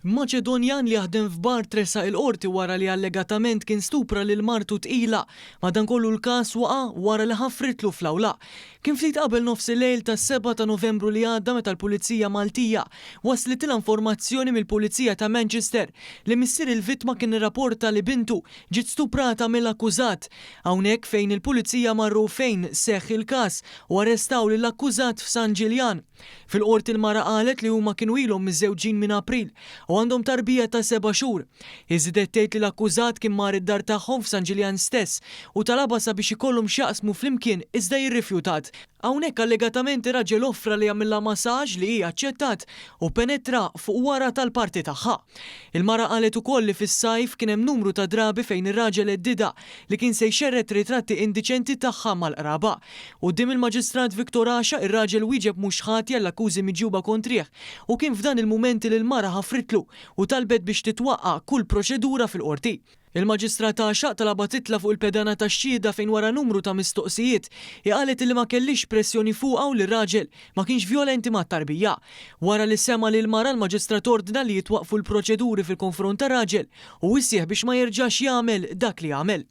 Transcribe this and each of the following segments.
Maċedonjan li jaħdem f'bar tressaq il-Qorti wara li allegatament kien stupra lil martu tqila. Madankollu l-każ waqa' wara li ħafritlu fl-awla. Kien ftit qabel nofsillejl tas-sebgħa ta' Novembru li għadda meta l-Pulizija Maltija waslitilha informazzjoni mill-Pulizija ta' Manchester li missier il-vittma kien irraporta li bintu ġiet stuprata mill-akkużat. Hawnhekk fejn il-Pulizija marru fejn seħħ il-każ u arrestaw lill-akkużat f'San Ġiljan. Fil-Qorti l-mara qalet li huma kienu ilhom miżżewġin minn April u għandhom tarbija ta' seba' xhur. Hi żiedet tgħid li l-akkużat kien mar id-dar tagħhom f'San Ġiljan stess u talabha sabiex ikollhom x'jaqsmu flimkien iżda hi rrifjutat. Hawnhekk allegatament ir-raġel offra li jagħmilha massage li hi aċċettat u penetra fuq wara tal-parti tagħha. Il-mara qalet ukoll li fis-sajf kien hemm numru ta' drabi fejn ir-raġel heddidha li kien se jxerred ritratti indiċenti tagħha mal-qraba. Quddiem il-Maġistrat Victor Asha, ir-raġel wieġeb mhux ħati għall-akkużi miġjuba kontrih u kien f'dan il-mument li l-mara ħafritlu u talbet biex titwaqqa' kull proċedura fil-Qorti. Il-Maġistrat Asha talabha titla' fuq il-pedana tax-xhieda fejn wara numru ta' mistoqsijiet hi qalet li ma kellhiex pressjoni fuqha u li r-raġel ma kienx vjolenti mat-tarbija. Wara li sema' lill-mara l-Maġistrat ordna li jitwaqqfu l-proċeduri fil-konfront tar-raġel u wissieh biex ma jerġax jagħmel dak li għamel.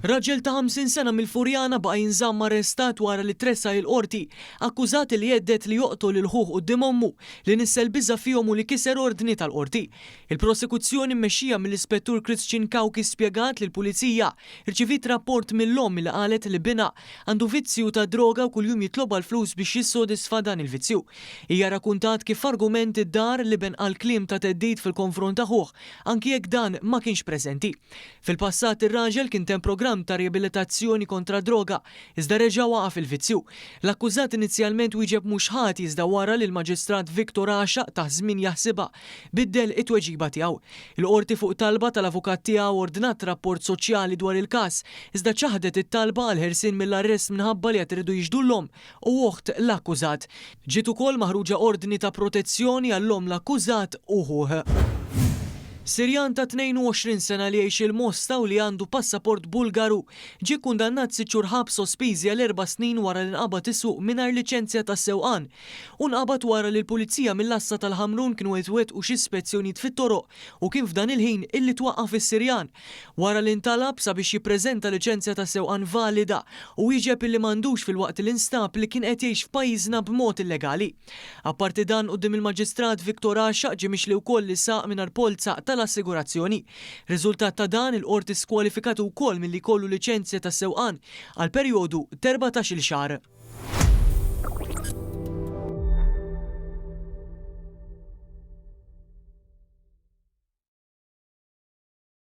Raġel ta' 50 sena mill-Furjana baqa' jinżamm arrestat wara li tressaq il-Qorti akkużat li hedded li joqtol lil ħuh quddiem ommu, li nissel biża' fihom u li kiser ordni tal-Qorti. Il-Prosekuzzjoni mmexxija mill-Ispettur Christian Cauchi spjegat li l-Pulizija rċiviet rapport mill-omm li qalet li binha għandu vizzju tad-droga u kuljum jitlobha l-flus biex jissodisfa dan il-vizzju. Hija rrakuntat kif f'argument id-dar l-iben qal kliem ta' theddid fil-konfront ta' ħuh anki jekk dan ma kienx preżenti. Fil-passat ir-raġel kien temm programm ta' riabilitazzjoni kontra d-droga, iżda reġa' waqa' fil-vizzju. L-akkużat inizjalment wieġeb mhux ħati iżda wara li l-Maġistrat Victor Għaxaq tah żmien jaħsibha, biddel it-tweġiba tiegħu. Il-Qorti fuq talba tal-avukat tiegħu ordnat rapport soċjali dwar il-każ, iżda ċaħdet it-talba għall-ħelsien mill-arrest minħabba li għad iridu jixhdu l-omm u oħt l-akkużat. Ġiet ukoll maħruġa ordni ta' protezzjoni għall-omm l-akkużat u ħuh. Sirjan ta' 22 sena li jgħix il-Mosta u li għandu passaport Bulgaru ġie kkundannat sitt xhur ħabs sospiżi għal erba' snin wara li nqabad isuq mingħajr liċenzja tas-sewqan. Hu nqabad wara li l-Pulizija mill-Għassa tal-Ħamrun kienu qed iwettqu xi spezzjonijiet fit-toroq u kien f'dan il-ħin illi twaqqaf is-Sirjan. Wara li ntalab sabiex jippreżenta liċenzja ta' sewqan valida u wieġeb illi m'għandux filwaqt li nstab li kien qed jgħix f'pajjiżna b'mod illegali. Apparti dan quddiem il-Maġistrat Victor Għaxaq ġie mixli wkoll li saq mingħajr polza tal-assigurazzjoni. Riżultat ta' dan, il-Qorti skwalifikatu wkoll milli jkollu liċenzja ta' sewqan għal perjodu t'erbatax-il xahar.